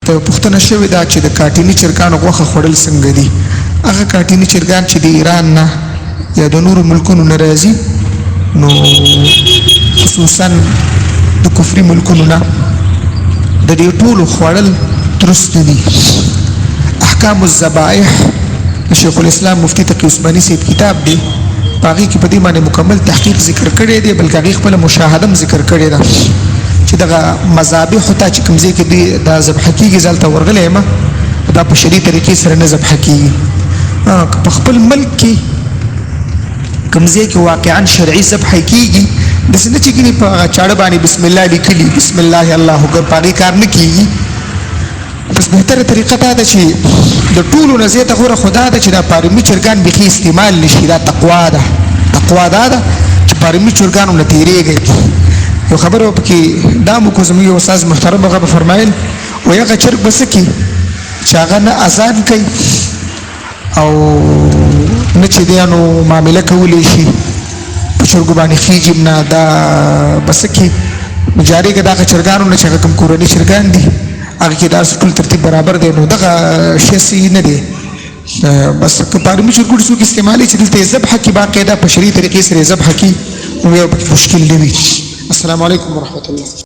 ته یوه پوښتنه شوې ده چې د کاټیني چرګانو غوښه خوړل څنګه دي؟ هغه کاټیني چرګان چې د ایران نه یا د نورو ملکونو نه راځي، نو خصوصا د کفري ملکونو نه، د دې ټولو خوړل درست نه دي. احکام الذبائح د شیخ الاسلام مفتی تقی عثماني صاحب کتاب دی، په هغې کې په دې باندې مکمل تحقیق ذکر کړی دی، بلکې هغې خپله مشاهده هم ذکر کړې ده چې دغه مذابحو ته چې کوم ځای کې دوی دا ذبح کېږي، زه هلته ورغلی یم، دا په شرعي طریقې سره نه ذبح کېږي. که په خپل ملک کې کوم ځای کې واقعا شرعي ذبح کېږي، داسې نه چې ګینې په هغه چاړه باندې بسم الله لیکلي، بسم الله الله اکبر، په هغې کار نه کېږي. بس بهتره طریقه دا ده چې د ټولو نه زیاته غوره خو دا ده چې دا پارمي چرګان بیخي استعمال نشي. دا تقوا ده، تقوا دا ده چې پارمي چرګانو نه تېرېږئ. یو خبره به پکې دا مو کو، زموږ یو استاد محترم هغه به فرمایل، وایي هغه چرګ به څه کړي چې هغه نه اذان کوي او نه چې دی نو معامله کولی شي، په چرګو باندې خېږي هم نه، دا به څه کړي؟ نو جارېږه د هغه چرګانو نه چې هغه کوم کورني چرګان دي، هغه کې دا ټول ترتیب برابر دی، نو دغه شی صحیح نه دی. بس که پارمي چرګوړي څوک استعمالوي چې دلته یې ذبح کړي، باقاعده په شرعي طریقې سره یې ذبح کړي، نو بیا پکې مشکل نه وي. السلام علیکم ورحمت الله.